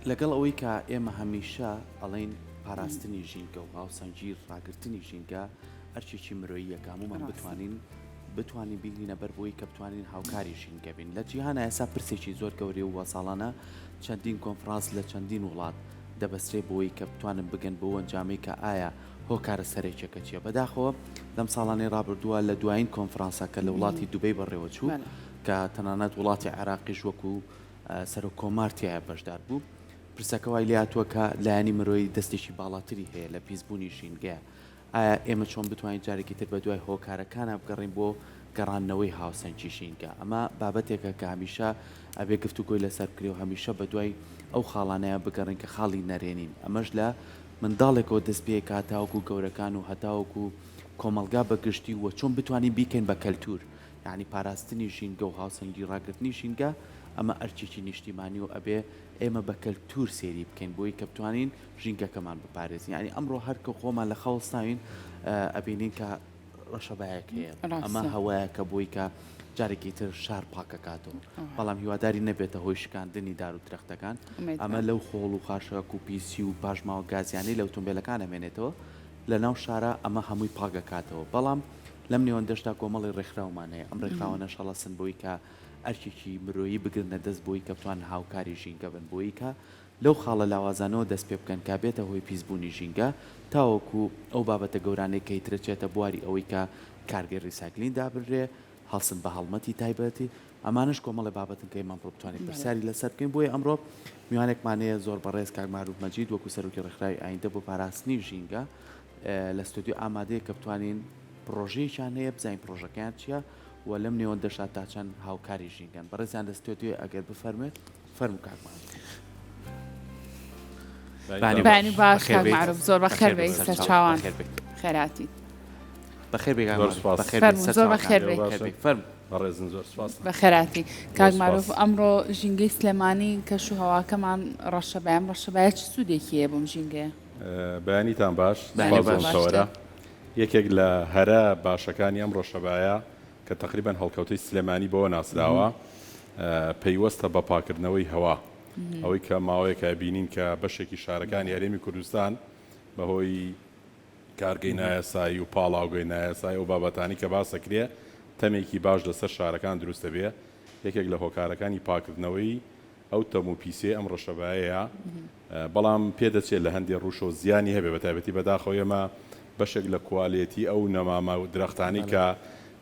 لەگەڵ ئەوەی کە ئێمە هەمیشە ئەڵێین پاراستنی ژینگە و هاوسەنگی ڕاگرتنی ژینگە ئەرکێکی مرۆییە کە هەموومان بتوانین بتوانین بیگرینە بەر بۆی کە بتوانین هاوکاری ژینگە بین لە جیهانا ئێستا پرسێکی زۆر گەورەیە و ساڵانە چەندین کۆنفرانس لە چەندین وڵات دەبەسترێ بۆی کە بتوانن بگەن بەو ئەنجامەی کە ئایا هۆکارە سەرەکیەکە چیە بەداخەوە لەم ساڵانەی ڕابردووە لە دوایین کۆنفرانسە کە لە وڵاتی دوبەی بەڕێوەچوو کە تەنانەت وڵاتی عێراقیش وەکو سەرۆک کۆمار تیایا بەشدار بوو. پرسەکە وای لێهاتووە کە لایەنی مرۆیی دەستێکی باڵاتری هەیە لە پیسبوونی ژینگەیا. ئایا ئێمە چۆن بتوانین جارێکی تر بەدوای هۆکارەکانا بگەڕێین بۆ گەڕاندنەوەی هاوسەنگی ژینگە؟ ئەمە بابەتێکە کە هەمیشە ئەبێ گفتوگۆی لەسەر بکرێ و هەمیشە بەدوای ئەو خاڵانەیا بگەڕێین کە خاڵی نەرێنین. ئەمەش لە منداڵێکەوە دەست پێکا هەتاوەکو گەورەکان و هەتاوەکو کۆمەڵگا بە گشتی و چۆن بتوانین بیکەین بە کەلتور. یانی پاراستنی ژینگە و هاوسەنگی ڕاگرتنی ژینگە ئەمە ئەرکێکی نیشتیمانی و ئەبێ ئێمە بە کەلتور سەیری بکەین بۆی کە بتوانین ژینگەکەمان بپارێزین یانی ئەمڕۆ هەر کە خۆمان لە خەوڵستاوین ئەبینین کە ڕەشەبایەک هەیە ئەمە هەوایەکە بۆی کە جارێکی تر شار پاکەکاتەوە بەڵام هیواداری نەبێتە هۆی شکاندنی دار و درەختەکان ئەمە لەو خۆڵ و خاشاک و پیسی و پاشماوە گازیانەی لە ئۆتۆمبیلەکان ئەمێنێتەوە لە ناو شارا ئەمە هەمووی پاکەکاتەوە بەڵام لەم نێوەندەشدا کۆمەڵی ڕێکخراومان هەیە، ئەم ڕێکخراوانەش هەڵەسن بەوەی کە ئەرکێکی مرۆیی بگرنە دەست بۆی کە بتوانن هاوکاری ژینگە بن بۆی کە لەو خاڵە لاوازانەوە دەست پێ بکەن کە بێتە هۆی پیسبوونی ژینگە تاوەکو ئەو بابەتە گەورانەی کە ئیترەچێتە بواری ئەوەی کە کارگەی ڕیسایکلین دابنرێ هەڵسن بە هەڵمەتی تایبەتی ئەمانەش کۆمەڵێ بابەتن کە ئێمە ئەمڕۆ بتوانین پرسیاری لەسەر بکەین بۆیە ئەمڕۆ میوانێکمان هەیە زۆر بەڕێز کاک مەعروف مەجید وەکو سەرۆکی ڕێکخراوی ئایندە بۆ پاراستنی ژینگە لە ستۆدیۆ ئامادەیە کە بتوانین پڕۆژەیەکیان هەیە بزانین پڕۆژەکەیان چییە و لەم نێوەندەشا تا چەند هاوکاری ژینگەن بەڕێزیان لە ستۆدیۆ ئەگەر بفەرموێت فەرموو کاک مەعروف. بەیانی باش کاک مەعروف زۆر بەخێر بێی سەرچاوان خێراتی. بەخێر بێی کاک مەعروف بەخێر بێی زۆر بەخێر بێی فەرموو. بەڕێزن زۆر سوپاس. بەخێرهاتی کاک مەعروف ئەمڕۆ ژینگەی سلێمانی کەش و هەواکەمان ڕەشەبایە ئەم ڕەشەبایە چ سوودێکی هەیە بۆم ژینگەیە؟ بەیانیتان باش سوپاس بۆ ئەم تەوەرە. یەکێک لە هەرە باشەکانی ئەم ڕەشەبایە کە تەقریبەن هەڵکەوتەی سلێمانی بەوە ناسراوە پەیوەستە بە پاکردنەوەی هەوا. ئەوەی کە ماوەیەکە ئەبینین کە بەشێکی شارەکانی هەرێمی کوردستان بەهۆی کارگەی نایاسایی و پاڵاوگەی نایاسایی ئەو بابەتانەی کە باس ئەکرێ تەمێکی باش لەسەر شارەکان دروست ئەبێ یەکێک لە هۆکارەکانی پاکردنەوەی ئەو تەم و پیسەی ئەم ڕەشەبایەیە بەڵام پێدەچێت لە هەندێ ڕووشەوە زیانی هەبێ بەتایبەتی بەداخەوە ئێمە بەشێک لە کوالێتی ئەو نەمامە و درەختانەی کە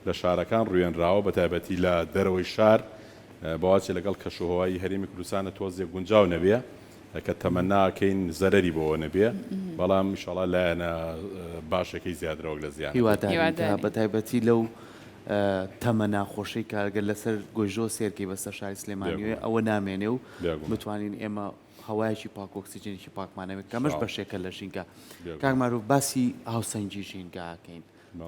لە شارەکان ڕوێنراوە بەتایبەتی لە دەرەوەی شار بەواچێ لەگەڵ کەشوهەوای هەرێمی کوردستانە تۆزێک گونجاو نەبێ کە تەمەنا کەین زەرەری بۆوە نەبێ بەڵام ئیشەڵا لایەنە باشەکەی زیاترە وەک لە زیانەکەی. هیوادارین کە بەتایبەتی لەو تەمە ناخۆشەی کە گەر لەسەر گۆیژۆ سێرکەی بەسەر شاری سلێمانیەوەیە ئەوە نامێنێ و بتوانین ئێمە هەوایەکی پاک و ئۆکسجینێکی پاکمان هەبێت کە ئەمەش بەشێکە لە ژینگە. کاک مەعروف باسی هاوسەنگی ژینگە ئەکەین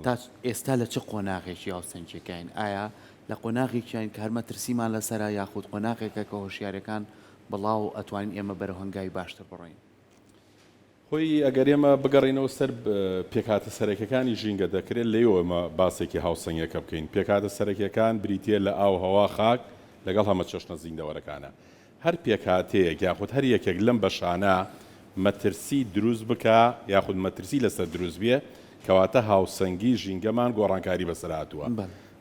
تا ئێستا لە چ قۆناغێکی هاوسەنگیەکەین؟ ئایا لە قۆناغێکیان کە هەر مەترسیمان لەسەرە یاخود قۆناغێکە کە هۆشیارەکان بڵاو ئەتوانین ئێمە بەرەو هەنگاوی باشتر بڕۆین؟ خۆی ئەگەر ئێمە بگەڕێینەوە سەر پێکهاتە سەرەکیەکانی ژینگە دەکرێت لێیەوە ئێمە باسێکی هاوسەنگیەکە بکەین. پێکهاتە سەرەکیەکان بریتیە لە ئاو، هەوا، خاک لەگەڵ هەمەچەشنە زیندەوەرەکانە. هەر پێکهاتەیەک یاخود هەر یەکێک لەم بەشانە مەترسی دروست بکا یاخود مەترسی لەسەر دروست بێ کەواتە هاوسەنگی ژینگەمان گۆڕانکاری بەسەر هاتووە.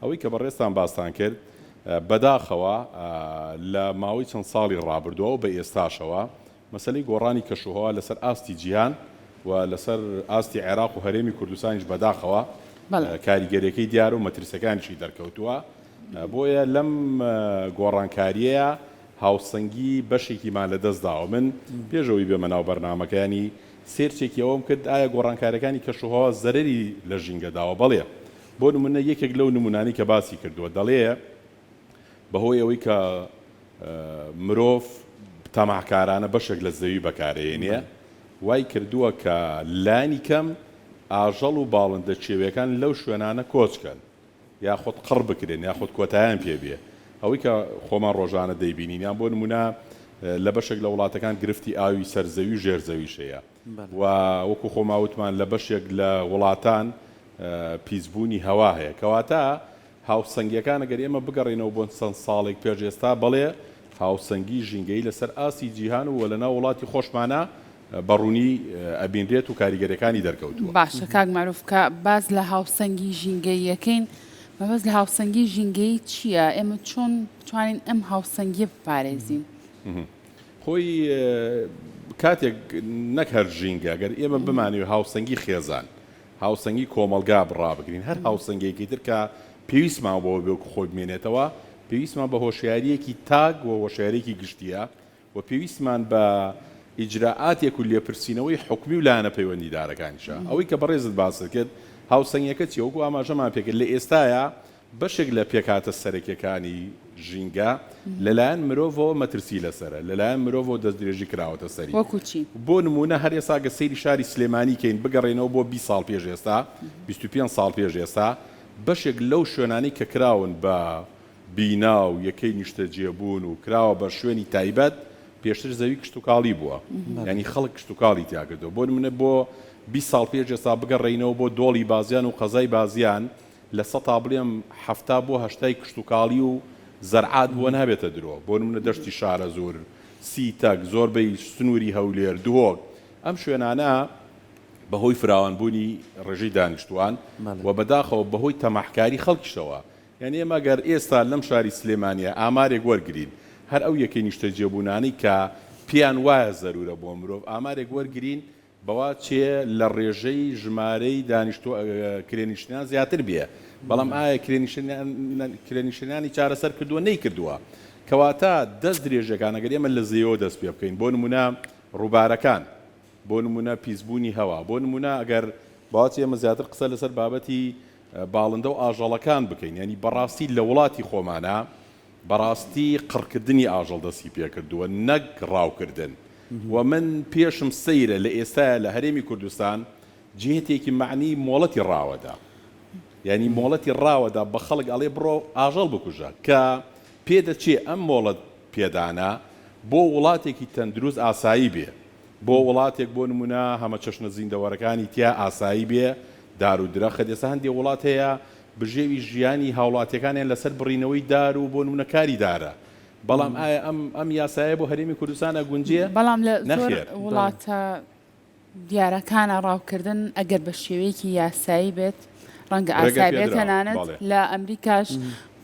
ئەوەی کە بەڕێزتان باستان کرد بەداخەوە لە ماوەی چەند ساڵی ڕابردووە و بە ئێستاشەوە مەسەلەی گۆڕانی کەشوهەوا لەسەر ئاستی جیهان و لەسەر ئاستی عێراق و هەرێمی کوردستانیش بەداخەوە کاریگەریەکەی دیارە و مەترسیەکانیشی دەرکەوتووە، بۆیە لەم گۆڕانکاریەیە هاوسەنگی بەشێکیمان لەدەست داوە. من پێش ئەوەی بێمە ناو بەرنامەکە یانی search ێکی ئەوەم کرد ئایا گۆڕانکاریەکانی کەشوهەوا زەرەری لە ژینگە داوە؟ بەڵێ بۆ نمونە یەکێک لەو نمونانەی کە باسی کردووە دەڵێ بەهۆی ئەوەی کە مرۆڤ تەماعکارانە بەشێک لە زەوی بەکارەیەنێ وای کردووە کە لانی کەم ئاژەڵ و باڵندە کێویەکان لەو شوێنانە کۆچ کەن یاخود قڕ بکرێن یاخود کۆتایان پێ بێ ئەوەی کە خۆمان ڕۆژانە دەیبینین یان بۆ نمونە لە بەشێک لە وڵاتەکان گرفتی ئاوی سەر زەوی و ژێر زەویش هەیە و وەکو خۆما وتمان لە بەشێک لە وڵاتان پیسبوونی هەوا هەیە کەواتە هاوسەنگیەکان ئەگەر ئێمە بگەڕێینەوە بۆ چەند ساڵێک پێش ئێستا بەڵێ. هاوسەنگی ژینگەیی لەسەر ئاستی جیهان و لەناو وڵاتی خۆشمانا بە ڕوونی ئەبینرێت و کاریگەریەکانی دەرکەوتووە. باشە کاک مەعروف کە باس لە هاوسەنگی ژینگەیی ئەکەین مەبەست لە هاوسەنگی ژینگەیی چییە؟ ئێمە چۆن بتوانین ئەم هاوسەنگیە بپارێزین؟ خۆی کاتێک نەک هەر ژینگە گەر ئێمە بمانەوێت هاوسەنگی خێزان هاوسەنگی کۆمەڵگا ڕابگرین هەر هاوسەنگیەکی تر کە پێویستمان بەوە بێ وەکو خۆی بمێنێتەوە پێویستمان بە هۆشیاریەکی تاک و هۆشیاریەکی گشتیە و پێویستمان بە ئیجرائاتێک و لێپرسینەوەی حکومی و لایەنە پەیوەندیدارەکانیشە. ئەوەی کە بەڕێزت باست کرد هاوسەنگیەکە چیە؟ وەکو ئاماژەمان پێکرد لە ئێستایا بەشێک لە پێکهاتە سەرەکیەکانی ژینگە لەلایەن مرۆڤەوە مەترسی لەسەرە، لەلایەن مرۆڤەوە دەستدرێژی کراوەتە سەری. وەکو چی؟ بۆ نموونە هەر ئێستا گەر سەیری شاری سلێمانی کەین بگەڕێینەوە بۆ 20 ساڵ پێش ئێستا، 25 ساڵ پێش ئێستا بەشێک لەو شوێنانەی کە کراون بە بینا و یەکەی نیشتەجێبوون و کراوە بە شوێنی تایبەت، پێشتر زەوی کشتوکاڵی بووە، یانی خەڵک کشتوکاڵی تیا کردووە. بۆ نموونە بۆ 20 ساڵ پێش ئێستا بگەڕێینەوە بۆ دۆڵی بازیان و قەزای بازیان، لە سەتا بڵێم 70 بۆ هەشتای کشتوکاڵی و زەرعات بووە نابێتە درۆ. بۆ نموونە دەشتی شارەزوور، سیتەک، زۆربەی سنووری هەولێر، دهۆک، ئەم شوێنانە بەهۆی فراوانبوونی ڕێژەی دانیشتووان و بەداخەوە بەهۆی تەماحکاری خەڵکیشەوە یانی ئێمە گەر ئێستا لەم شاری سلێمانییە ئامارێک وەرگرین، هەر ئەو یەکەی نیشتەجێبوونانەی کە پێیان وایە زەروورە بۆ مرۆڤ، ئامارێک وەرگرین بەوا چێ لە ڕێژەی ژمارەی دانیشتوو کرێنیشنیان زیاتر بێ، بەڵام ئایا کرێنیشنیانی چارەسەر کردووە؟ نەیکردووە. کەواتە دەست درێژەکان ئەگەر ئێمە لە زێیەوە دەست پێ بکەین، بۆ نموونە ڕووبارەکان، بۆ نموونە پیسبوونی هەوا، بۆ نموونە ئەگەر باوەچی ئێمە زیاتر قسە لەسەر بابەتی باڵندە و ئاژەڵەکان بکەین یانی بەڕاستی لە وڵاتی خۆمانا بەڕاستی قڕکردنی ئاژەڵ دەستی پێکردووە نەک ڕاوکردن و من پێشم سەیرە لە ئێستایا لە هەرێمی کوردستان جهتێکی مەعنی مۆڵەتی ڕاوەدا یانی مۆڵەتی ڕاوەدا بە خەڵک ئەڵێ بڕۆ ئاژەڵ بکوژە کە پێدەچێ ئەم مۆڵەت پێدانە بۆ وڵاتێکی تەندروست ئاسایی بێ بۆ وڵاتێک بۆ نمونە هەمەچەشنە زیندەوەرەکانی تیا ئاسایی بێ، دار و درەخت، ئێستا هەندێ وڵات هەیە بژێوی ژیانی هاوڵاتیەکانیان لەسەر بڕینەوەی دار و بۆ نمونە کاری دارە، بەڵام ئایا ئەم ئەم یاسایە بۆ هەرێمی کوردستان ئەگونجێ؟ بەڵام لە زۆر نەخێر. وڵاتە دیارەکانە ڕاوکردن ئەگەر بە شێوەیەکی یاسایی بێت ڕەنگە ڕێگە ئاسای بێت پێدراوە تەنانەت بەڵێ. لە ئەمریکاش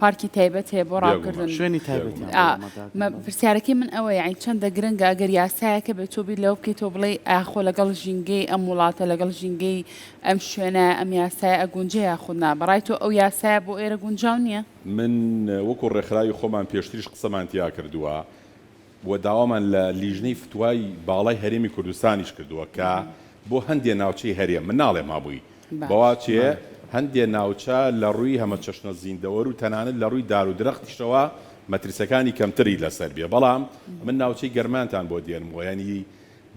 پارکی تایبەت هەیە بۆ بێگومان. ڕاوکردن. شوێنی تایبەتیان ئا بۆ مە مەداکردن. پرسیارەکەی من ئەوەیە یانی چەندە گرنگە ئەگەر یاسایەکە بێت تۆ بیر لەوە بکەیتەوە بڵێی ئاخۆ لەگەڵ ژینگەی ئەم وڵاتە لەگەڵ ژینگەی ئەم شوێنە ئەم یاسایە ئەگونجێ یاخود نا بەڕای تۆ ئەو یاسایە بۆ ئێرە گونجاو نییە؟ من وەکو ڕێکخراوی خۆمان پێشتریش قسەمان تیا کردووە و داوامان لە لیژنەی فتوای باڵای هەرێمی کوردستانیش کردووە کە بۆ هەندێ ناوچەی هەرێم، من ناڵێم هەمووی، بەوا چێ هەندێ ناوچە لە ڕووی هەمەچەشنە زیندەوەر و تەنانەت لە ڕووی دار و درەختیشەوە مەترسیەکانی کەمتری لەسەر بێ، بەڵام من ناوچەی گەرمانتان بۆ دێنمەوە یانی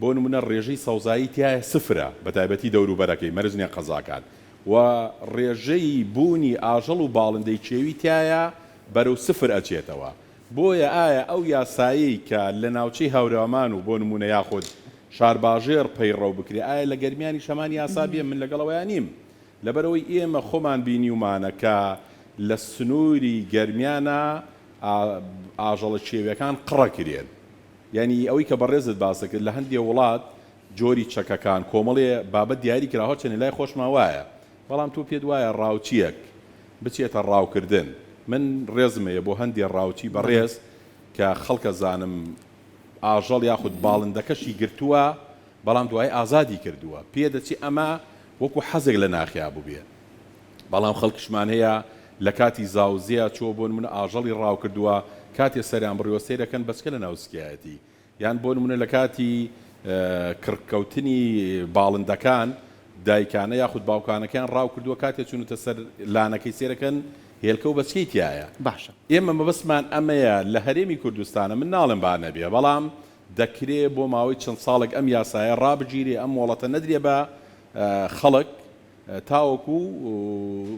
بۆ نموونە ڕێژەی سەوزایی تیایە سفرە بەتایبەتی دەوروبەرەکەی مەرج نیە قەزاکان و ڕێژەی بوونی ئاژەڵ و باڵندەی کێوی تیایە بەرەو سفر ئەچێتەوە بۆیە ئایا ئەو یاسایەی کە لە ناوچەی هەورامان و بۆ نموونە یاخود شارباژێڕ پەیڕەو بکرێ ئایا لە گەرمیانیش هەمان یاسا بێ؟ من لەگەڵ ئەوەیا نیم. لەبەرئەوەی ئێمە خۆمان بینیومانە کە لە سنووری گەرمیانا ئاژەڵە کێویەکان قڕەکرێن. یانی ئەوەی کە بەڕێزت باست کرد لە هەندێ وڵات جۆری چەکەکان کۆمەڵێ بابەت دیاری کراوە هەرچەندە لای خۆشمان وایە بەڵام تۆ پێت وایە ڕاوچییەک بچێتە ڕاوکردن، من ڕێزم هەیە بۆ هەندێ ڕاوچی بەڕێز کە خەڵکە زانم ئاژەڵ یاخود باڵندەکەشی گرتووە بەڵام دوایی ئازادی کردووە، پێدەچێ ئەمە وەکو حەزێک لە ناخیا بووبێ، بەڵام خەڵکیشمان هەیە لە کاتی زاوزێیا چووە بۆ نموونە ئاژەڵی ڕاوکردووە کاتێ سەریان بڕیوە سەیرەکەن بەچکە لە ناو سکیایەتی، یان بۆ نمونە لە کاتی کڕککەوتنی باڵندەکان دایکانە یاخود باوکانەکەیان ڕاو کردووە کاتێ چونەتە سەر لانەکەی سێرەکەن هێلکە و بەچکەی تیایە. باشە. ئێمە مەبەستمان ئەمەیە لە هەرێمی کوردستانە من ناڵێم با نەبێ بەڵام دەکرێ بۆ ماوەی چەند ساڵێک ئەم یاسایە ڕابگیرێ ئەم مۆڵەتە نەدرێ بە خەڵک تاوەکو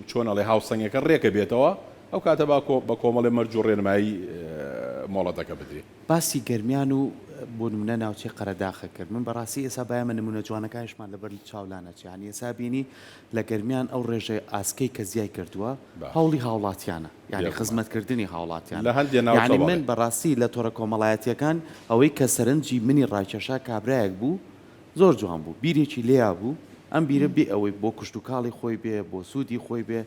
چۆن ئەڵێ هاوسەنگەکە ڕێکە بێتەوە ئەو کاتە با بە کۆمەڵێ مەرج و ڕێنمایی مۆڵەتەکە بدرێ. باسی گەرمیان و بۆ نمونە ناوچەی قەرەداخە کرد من بەڕاستی ئێسا بایەمە نمونە جوانەکانیشمان لەبەر چاو لانەچێ یانی ئێسا بینی لە گەرمیان ئەو ڕێژەی ئاسکەی کە زیای کردووە باش هەوڵی هاوڵاتیانە یانی بێگومان خزمەتکردنی هاوڵاتیانە لە هەندێ ناوچە یانی بەڵێ. من بەڕاستی لە تۆڕە کۆمەڵایەتیەکان ئەوەی کە سەرنجی منی ڕاکێشا کابرایەک بوو زۆر جوان بوو بیرێکی لێیا بوو ئەم بیرە بێ ئەوەی بۆ کشتوکاڵی خۆی بێ بۆ سوودی خۆی بێ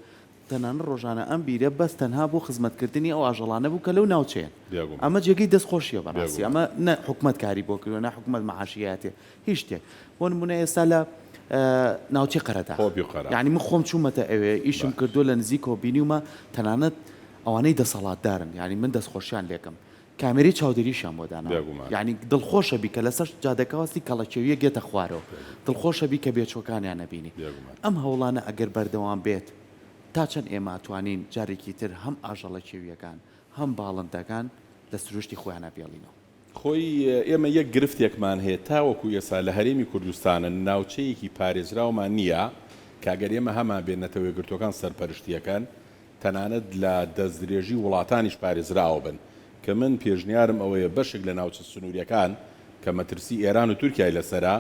تەنانەت ڕۆژانە ئەم بیرە بەس تەنها بۆ خزمەتکردنی ئەو ئاژەڵانە بوو کە لەو ناوچەیەن. بێگومان. ئەمە جێگەی دەستخۆشییە بەڕاستی. بێگومان. ئەمە نە حکومەت کاری بۆ کردووە، نە حکومەت مەعاشی هاتێ، هیچ شتێک. بۆ نموونە ئێستا لە ناوچەی قەرەداخ. خۆپی و قەراخ. یانی من خۆم چوومەتە ئەوێ، ئیشم باش. کردووە لە نزیکەوە بینیومە، تەنانەت ئەوانەی دەسەڵاتدارن، یانی من دەستخۆشیان لێکەم، کامێرەی چاودێریشیان بۆ داناوە. بێگومان. یانی دڵخۆشە بی کە لەسەر جادەکە وەستی کەڵەکێوییەک یەتە خوارەوە. بێگومان. دڵخۆشە بی کە بێچووەکانیان ئەبینی. بێگومان. ئەم هەوڵانە ئەگەر بەردەوام بێت، تا چەند ئێمە ئەتوانین جارێکی تر هەم ئاژەڵە کێوییەکان هەم باڵندەکان لە سروشتی خۆیانا بێڵینەوە؟ خۆی ئێمە یەک گرفتێکمان هەیە تاوەکو ئێستا لە هەرێمی کوردستانە ناوچەیەکی پارێزراومان نییە کە گەر ئێمە هەمانبێت نەتەوەیەکگرتووەکان سەرپەرشتیەکەن تەنانەت لە دەستدرێژی وڵاتانیش پارێزراوە بن کە من پێشنیارم ئەوەیە بەشێک لە ناوچە سنووریەکان کە مەترسی ئێران و تورکیای لەسەرە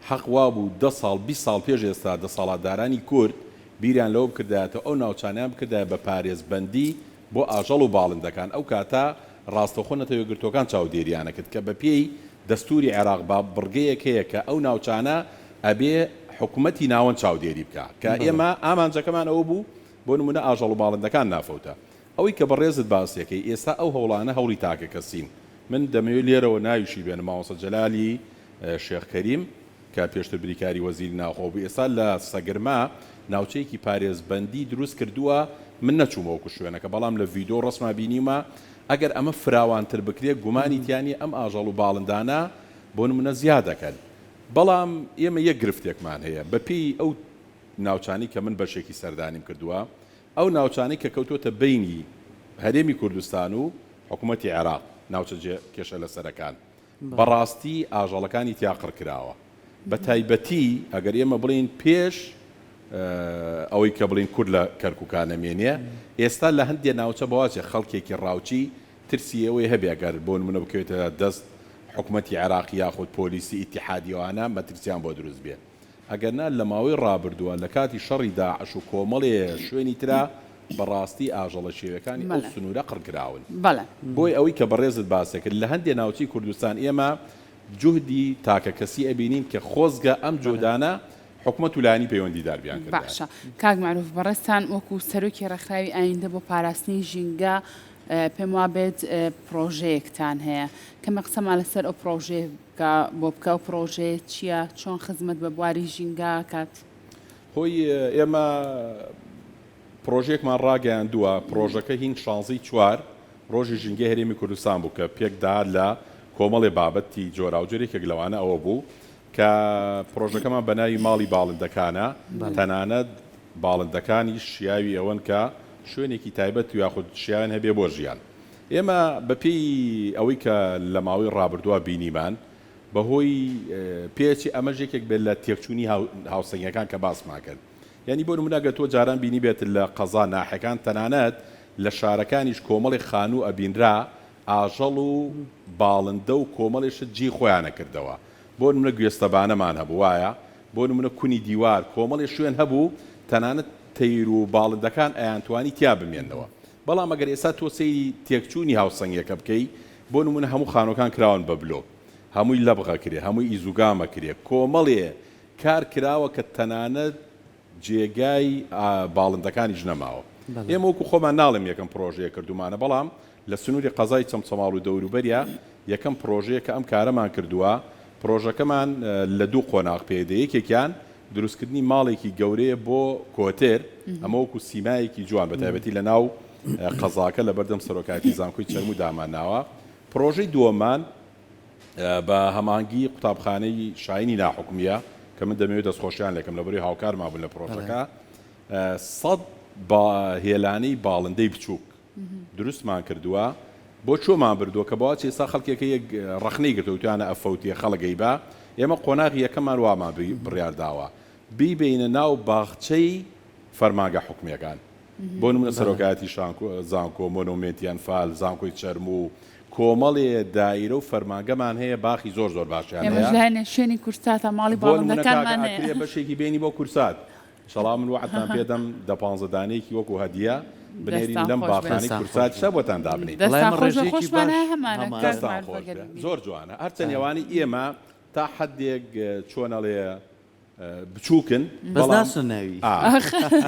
حەق وابوو دە ساڵ 20 ساڵ پێش ئێستا دەسەڵاتدارانی کورد بیریان لەوە بکردایەتەوە ئەو ناوچانەیان بکردایە بە پارێزبەندی بۆ ئاژەڵ و باڵندەکان ئەو کاتە ڕاستەوخۆ نەتەوە یەکگرتووەکان چاودێریان ئەکرد کە بەپێی دەستوری عێراق با بڕگەیەک هەیە کە ئەو ناوچانە ئەبێ حکومەتی ناوەند چاودێری بکا کە ئێمە ئامانجەکەمان ئەوە بوو بۆ نمونە ئاژەڵ و باڵندەکان نافەوتە. ئەوەی کە بەڕێزت باسی ئەکەی ئێستا ئەو هەوڵانە هەوڵی تاکەکەسین. من دەمەوێ لێرەوە ناویشی بێنم مامۆستا جەلالی شێخ کەریم کە پێشتر بریکاری وەزیری ناوخۆ بوو ئێستا لە سەگرمە ناوچەیەکی پارێزبەندی دروست کردووە من نەچوومە وەکو شوێنەکە بەڵام لە ڤیدۆ و ڕەسما بینیومە ئەگەر ئەمە فراوانتر بکرێ گومانی تیا نییە ئەم ئاژەڵ و باڵندانە بۆ نمونە زیاد ئەکەن بەڵام ئێمە یەک گرفتێکمان هەیە بەپێی ئەو ناوچانەی کە من بەشێکی سەردانیم کردووە، ئەو ناوچانەی کە کەوتووەتە بەینی هەرێمی کوردستان و حکوومەتی عێراق، ناوچە جێ کێشە لەسەرەکان، بەڕاستی ئاژەڵەکانی تیا قڕ کراوە. بە تایبەتی ئەگەر ئێمە بڵێین پێش ئەوەی کە بڵێین کورد لە کەرکووکا نەمێنێ، ئێستا لە هەندێ ناوچە بەواچێ خەڵکێکی ڕاوچی ترسی ئەوەی هەبێ ئەگەر بۆ نموونە بکەوێتە دەست حکوومەتی عێراقی یاخود پۆلیسی ئیتیحادی ئەوانە مەترسیان بۆ دروست بێ. ئەگەرنا لە ماوەی ڕابردووە لە کاتی شەڕی داعش و کۆمەڵێ شوێنی ترا بە ڕاستی ئاژەڵە کێویەکانی ئەو سنوورە قڕ کراون. بۆیە ئەوەی کە بەڕێزت باسی کرد لە هەندێ ناوچەی کوردستان ئێمە جوهدی تاکە کەسی ئەبینین کە خۆزگە ئەم جوهدانە حکومەت و لایەنی پەیوەندیدار بیان کردایە. باشە کاک مەعروف بەڕێزتان وەکو سەرۆکی ڕێکخراوی ئایندە بۆ پاراستنی ژینگە پێم وابێت پڕۆژەیەکتان هەیە کەمێک قسەمان لەسەر ئەو پڕۆژەیە بکە بۆ بکە ئەو پڕۆژەیە چییە چۆن خزمەت بە بواری ژینگە ئەکات؟ خۆی ئێمە پڕۆژەیەکمان ڕاگەیاندووە، پڕۆژەکە هین شانزەی چوار ڕۆژی ژینگەی هەرێمی کوردستان بوو کە پێکدەهات لە کۆمەڵێ بابەتی جۆراوجۆر یەکێک لەوانە ئەوە بوو کە پڕۆژەکەمان بە ناوی ماڵی باڵندەکانە تەنانەت باڵندەکانیش شیاوی ئەوەن کە شوێنێکی تایبەت یاخود شیاویان هەبێ بۆ ژیان. ئێمە بەپێی ئەوەی کە لە ماوەی ڕابردووە بینیمان، بەهۆی پێچی ئەمەش یەکێک بێت لە تێکچوونی هاوسەنگیەکان کە باسمان کرد. یانی بۆ نموونە گەر تۆ جاران بینیبێت لە قەزا ناحیەکان تەنانەت لە شارەکانیش کۆمەڵێک خانوو ئەبینرا ئاژەڵ و باڵندە و کۆمەڵێ شت جێی خۆیان ئەکردەوە. بۆ نموونە گوێستەبانەمان هەبوو وایە؟ بۆ نموونە کونی دیوار کۆمەڵێ شوێن هەبوو تەنانەت تەیر و باڵندەکان ئەیانتوانی تیا بمێننەوە. بەڵام ئەگەر ئێستا تۆ سەیری تێکچوونی هاوسەنگیەکە بکەی، بۆ نموونە هەموو خانووەکان کراون بە بلۆک، هەمووی لەبغ ئەکرێ، هەمووی ئیزوگام ئەکرێ، کۆمەڵێ کار کراوە کە تەنانەت جێگای باڵندەکانیش نەماوە. ئێمە وەکو خۆمان ناڵێم یەکەم پڕۆژەیە کردوومانە، بەڵام لە سنووری قەزای چەمچەماڵ و دەوروبەریا یەکەم پڕۆژەیە کە ئەم کارەمان کردووە، پڕۆژەکەمان لە دوو قۆناغ پێکدێ، یەکێکیان دروستکردنی ماڵێکی گەورەیە بۆ کۆتر، ئەمە وەکو سیمایەکی جوان بە تایبەتی لە ناو قەزاکە لە بەردەم سەرۆکایەتی زانکۆی چەرموو دامانناوە. پڕۆژەی دووەممان بە هەماهەنگی قوتابخانەی شاهینی ناحکومییە کە من دەمەوێت دەستخۆشیان لێکەم لەبەرەی هاوکارمان بوون لە پڕۆژەکە، سەد هێلانەی باڵندەی بچووک دروستمان کردووە بۆ کوێمان بردووە کە بەواچ ئێستا خەڵکێکە یەک ڕەخنەی گرتووە وتویانە ئەفەوتێ خەڵک ئەیبا ئێمە قۆناغی یەکەمان وامان بڕیار داوە بیبەینە ناو باخچەی فەرمانگە حکومیەکان بۆ نمونە سەرۆکایەتی شانکۆ زانکۆ مۆنۆمێنتی ئەنفال زانکۆی چەرموو. کۆمەڵێ دایرە و فەرمانگەمان هەیە باخی زۆر زۆر باشیان ئێمەش هەیە. لایەنێ شوێنی کورساتە ماڵی بۆ نمونە کاکە باڵندەکانمان هەیە. ئەکرێ بەشێکی بێنی بۆ کورسات. ئیشەڵا من وەعدتان پێ دەم دە پانزە دانەیەکی وەکو هەدیە بنێرین دەستان لەم خۆش بێ. باخانەی دەستان خۆش کورساتیشا بێ. بۆتان دابنێین. وەڵا دەستان ئێمە خۆش بێ ڕێژەیەکی خۆشمان باش هەیە هەمانە هەمانە. کاک دەستان مەعروف خۆش ئەگەر بێ. ببینی. زۆر جوانە. هەرچەند ئەوانەی ئێمە تا حەدێک چۆن ئەڵێ بچووکن بەس بەڵام ناچنە ناوی. ئا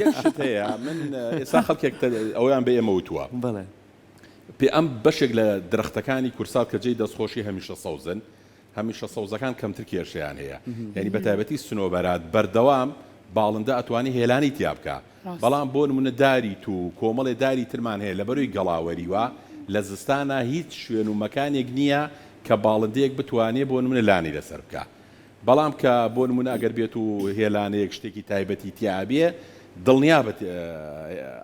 یەک شت هەیە من ئێستا خەڵکێک ئەوەیان بە ئێمە وتووە. بەڵێ. پێ ئەم بەشێک لە درەختەکانی کورسات کە جێی دەستخۆشی هەمیشە سەوزن، هەمیشە سەوزەکان کەمتر کێشەیان هەیە یانی بە تایبەتی سنۆبەرات بەردەوام باڵندە ئەتوانێ هێلانەی تیا بکا بەڵام بۆ نمونە داری توو و کۆمەڵێ داری ترمان هەیە لەبەرۆی گەڵاوەریوە لە زستانا هیچ شوێن و مەکانێک نییە کە باڵندەیەک بتوانێ بۆ نمونە لانەی لەسەر بکا بەڵام کە بۆ نمونە ئەگەر بێت و هێلانەیەک شتێکی تایبەتی تیا بێ دڵنیابە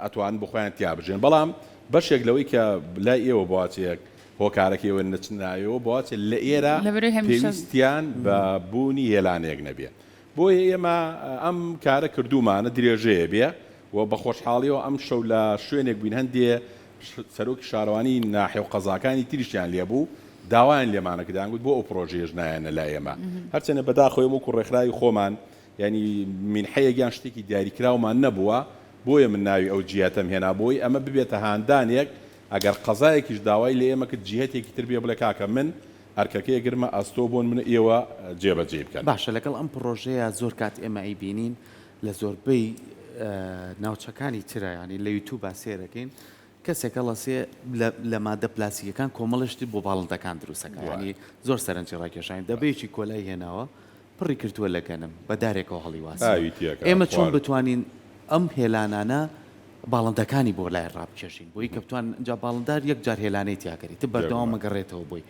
ئەتوانن بۆ خۆیان تیا بژێن بەڵام بەشێک لەوەی کە لای ئێوە بۆچێک هۆکارەکەی ئەوە نەچنە ناویەوە بۆچێ لە ئێرە لەبەرەی هەمیشە پێویستیان بە بوونی هێلانەیەک نەبێ بۆیە ئێمە ئەم کارە کردوومانە درێژەیە بێ و بە خۆشحاڵیەوە ئەم شەو لە شوێنێک بووین هەندێ سەرۆکی شارەوانی ناحیە و قەزاکانی تریشیان لێبوو داوایان لێمانە کرد دەیانگوت بۆ ئەو پرۆژەیەش نایەنە لای ئێمە هەرچەندە بەداخەوە ئێمە وەکو ڕێکخراوی خۆمان یانی مینحەیەک یان شتێکی دیاریکراومان نەبووە بۆیە من ناوی ئەو جیهەتەم هێنا بۆی ئەمە ببێتە هاندانێک ئەگەر قەزایەکیش داوای لە ئێمە کرد جیهەتێکی تر بێ بڵێ کاکە من ئەرکەکەی ئەگرمە ئەستۆ بۆنمونە ئێوە جێبەجێی بکەن. باشە لەگەڵ ئەم پڕۆژەیە زۆر کات ئێمە ئەیبینین لە زۆربەی ناوچەکانی ترا یانی لە یوتوبا سێرەکەین کەسێک هەڵەسێ لە مادە پلاسیکەکان کۆمەڵە شتی بۆ باڵندەکان دروستەکە ینی زۆر سەرنجی ڕاکێشاین دەبەیەکی کۆلای هێناوە پڕی کردووە لە گەنم بە دارێکەوە هەڵیواسیوە ئاوی تێکا ئێمە چۆن خوارد. بتوانین ئەم هێلانانە باڵندەکانی بۆ لای ڕابکێشین بۆی کە بتوان جا باڵندار یەک جار هێلانەی تیاکەری تر بەردەوام بێگومان. ئەگەڕێتەوە بۆی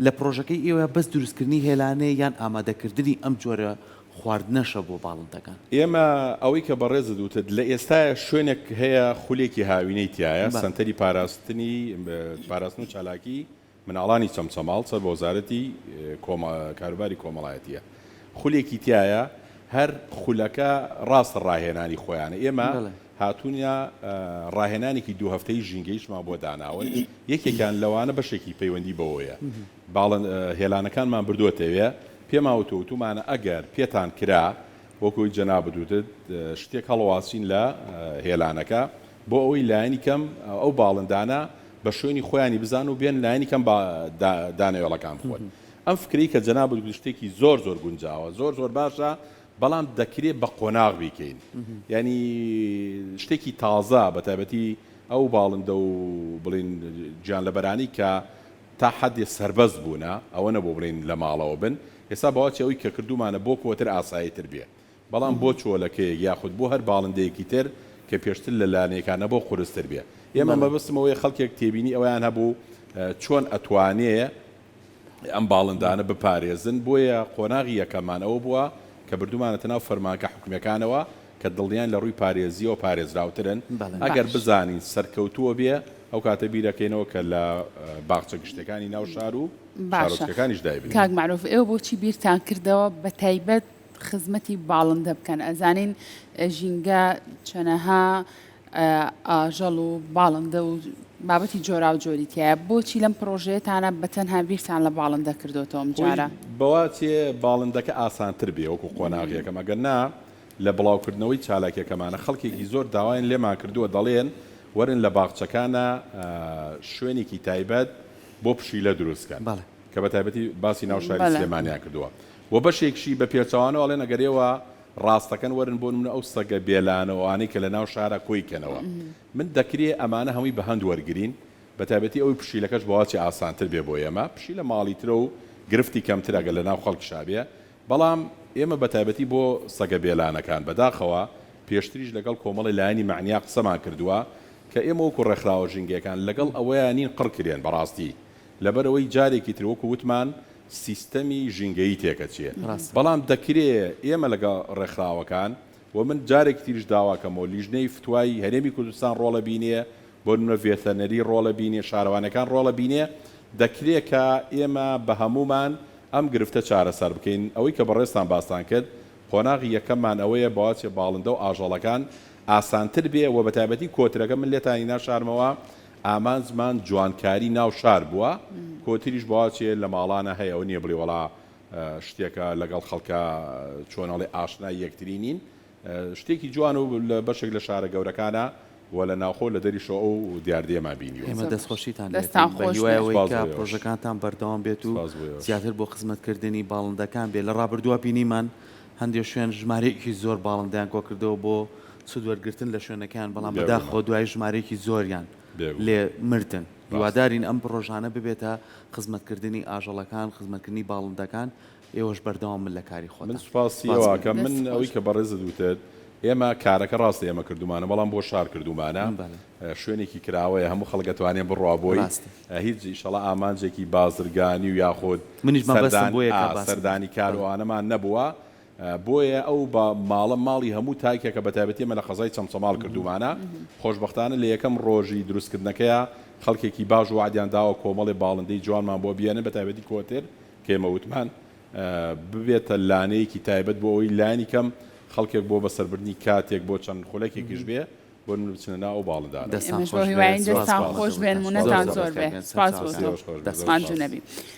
لە پڕۆژەکەی ئێوە بەس دروستکردنی هێلانەیە یان ئامادەکردنی ئەم جۆرە خواردنەشە بۆ باڵندەکان؟ ئێمە ئەوەی کە بەڕێزت وتت لە ئێستایا شوێنێک هەیە خولێکی هاوینەی تیایە بەڵێ. سەنتەری پاراستنی پاراستن و چالاکی مناڵانی چەمچەماڵ سەر بە وەزارەتی کاروباری کۆمەڵایەتیە خولێکی تیایە هەر خولەکە ڕاستە ڕاهێنانی خۆیانە ئێمە هاتوونە ڕاهێنانێکی دوو هەفتەی ژینگەیشمان بۆ داناون یەکێکیان لەوانە بەشێکی پەیوەندی بەوەیە باڵن هێلانەکانمان بردووەتەوێ پێمان وتووە وتومانە ئەگەر پێتان کرا وەکو جەنابت وتت شتێک هەڵواسین لە هێلانەکە بۆ ئەوەی لایەنی کەم ئەو باڵندانە بە شوێنی خۆیانی بزانن و بێن لایەنی کەم با دانەوێڵەکان بخۆن. ئەم فکرەی کە جەنابت گوتت شتێکی زۆر زۆر گونجاوە، زۆر زۆر باشە، بەڵام دەکرێ بە قۆناغ بیکەین. یانی شتێکی تازە بە تایبەتی ئەو باڵندە و بڵێین گیانلەبەرانەی کە تا حەدێ سەربەست بوونە، ئەوە نەبوو بڵێین لە ماڵەوە بن، ئێستا باوەچی ئەوەی کە کردوومانە بۆ کۆتر ئاساییتر بێ. بەڵام بۆ چۆلەکەیەک یاخود بۆ هەر باڵندەیەکی تر کە پێشتر لە لانەیەکا نەبوو قورستر بێ. ئێمە مەبەستم ئەوەیە خەڵکێک تێبینی ئەوەیان هەبوو چۆن ئەتوانێ ئەم باڵندانە بپارێزن، بۆیە قۆناغی یەکەممان ئەوە بووە کە بردوومانەتە ناو فەرمانگە حکومییەکانەوە کە دڵنیاین لە ڕووی پارێزییەوە پارێزراوترن، ئەگەر باش. بزانین سەرکەوتووە بێ ئەو کاتە بیرەکەینەوە کە لە باخچە گشتیەکانی ناو شار و باشە شارۆچکەکانیش دایبنێین. کاک مەعروف ئێوە بۆچی بیرتان کردەوە بەتایبەت خزمەتی باڵندە بکەن ئەزانین ژینگە چەنەها ئاژەڵ و باڵندە و بابەتی جۆراو جۆری تایە بۆچی لەم پرۆژەیەتانە بە تەنها بیرتان لە باڵندە کردۆتەوە ئەم خۆی جارە؟ بەوا چێ باڵندەکە ئاسانتر بێ وەکو قۆناغی یەکەم ئەگەر نا لە بڵاوکردنەوەی چالاکیەکەمانە خەڵکێکی زۆر داوایان لێمان کردووە دەڵێن وەرن لە باخچەکانا شوێنێکی تایبەت بۆ پشیلە دروست کەن بەڵێ. کە بە تایبەتی باسی ناو شاری بەڵێ. سلێمانیان کردووە و بەشێکشی بە پێچەوانەوە ئەڵێن ئەگەر ئێوە ڕاستەکەن وەرن بۆ نمونە ئەو سەگە بێلانە و ئەوانەی کە لە ناو شارا کۆی کەنەوە من دەکرێ ئەمانە هەمووی بە هەند وەرگرین بە تایبەتی ئەوی پشیلەکەش بەواچێ ئاسانتر بێ بۆ ئێمە پشیلە ماڵیترە و گرفتی کەمترە گەر لە ناو خەڵکیشا بێ بەڵام ئێمە بە تایبەتی بۆ سەگە بێلانەکان بەداخەوە پێشتریش لەگەڵ کۆمەڵی لایەنی مەعنیا قسەمان کردووە کە ئێمە وەکو ڕێکخراوە ژینگەیەکان لەگەڵ ئەوەیا نین قڕ کرێن بەڕاستی لەبەرئەوەی جارێکی تر وەکو وتمان سیستەمی ژینگەیی تێکەچێ بەڵام دەکرێ ئێمە لەگەڵ ڕێکخراوەکان و من جارێکی تریش داواکەمەوە لیژنەی فتوای هەرێمی کوردستان ڕۆڵە بینێ بۆ نمونە ڤێتەرنەری ڕۆڵە بینێ شارەوانەکان ڕۆڵە بینێ دەکرێ کە ئێمە بە هەموومان ئەم گرفتە چارەسەر بکەین ئەوەی کە بەڕێزتان باستان کرد قۆناغی یەکەممان ئەوەیە بەواچێ باڵندە و ئاژەڵەکان ئاسانتر بێ و بەتایبەتی کۆترەکە من لێتانی ناشارمەوە. ئامانجمان جوانکاری ناو شار بووە، کۆتریش بەواچێ لە ماڵانا هەیە ئەوە نییە بڵێ وەڵا شتێکە لەگەڵ خەڵکا چۆن ئەڵێ ئاشنای یەکتری نین، شتێکی جوانە و لە بەشێک لە شارە گەورەکانا و لە ناوخۆ و لە دەریشەوە ئەو دیاردەیەمان بینیوە. ئێمە دەستخۆشیتان لێ دەستان ئەکەین بە خۆش هیوای بێ. ئەوەی سپاس کە بۆ ئێوەش. پڕۆژەکانتان بەردەوام بێت و سپاس بۆ ئێوەش. زیاتر بۆ خزمەتکردنی باڵندەکان بێ. لە ڕابردووە بینیمان هەندێ شوێن ژمارەیەکی زۆر باڵندەیان کۆکردەوە بۆ سوود وەرگرتن لە شوێنەکەیان بەڵام بێگومان. بەداخەوە دوایی ژمارەیەکی زۆریان بێگومان. لێ مردن. ڕاستە. هیوادارین ئەم پڕۆژانە ببێتە خزمەتکردنی ئاژەڵەکان، خزمەتکردنی باڵندەکان، ئێوەش بەردەوام بن لە کاری من خۆتان. سوپاسی سپاس ئەوە بۆ ئەکەم من دەست ئەوەی خۆش. کە بەڕێزت وتت ئێمە کارەکە ڕاستە ئێمە کردومانە بەڵام بۆ شار کردومانە بەلێ. شوێنێکی کراوەیە هەموو خەڵک ئەتوانێ بڕوا بۆی ڕاستە. هیچ ئیشەڵا ئامانجێکی بازرگانی و یاخود منیش مەبەستم سەردان بۆیە ئا کە باسم کرد. سەردانی کار بەڵێ. و ئەوانەمان نەبووە بۆیە ئەو بە ماڵە ماڵی هەموو تاکێکە بەتایبەتی ئێمە لە قەزای چەمچەماڵ کردومانە خۆشبەختانە لە یەکەم ڕۆژی دروستکردنەکەیا خەڵکێکی باش وەعدیان داوە کۆمەڵێ باڵندەی جوانمان بۆ بیێنن بەتایبەتی کۆتر کە ئێمە وتمان ببێتە لانەیەکی تایبەت بۆ ئەوەی لانی کەم خەڵکێک بۆ بەسەربردنی کاتێک بۆ چەند خولەکێکیش بێ بۆ نمونە بچنە ناو ئەو باڵندانەوە. دەستان ئێمەش خۆش بەو بێت هیوایەین سپاس دەستان بۆ خۆش بێ ئەزموونتان نمونەتان زۆر زۆر زۆر بێ بەخێر بێن سپاس بۆ سەرچاوەکان تۆ دەستی خۆش بێ زۆر دەستان ماندوو سپاس. نەبی.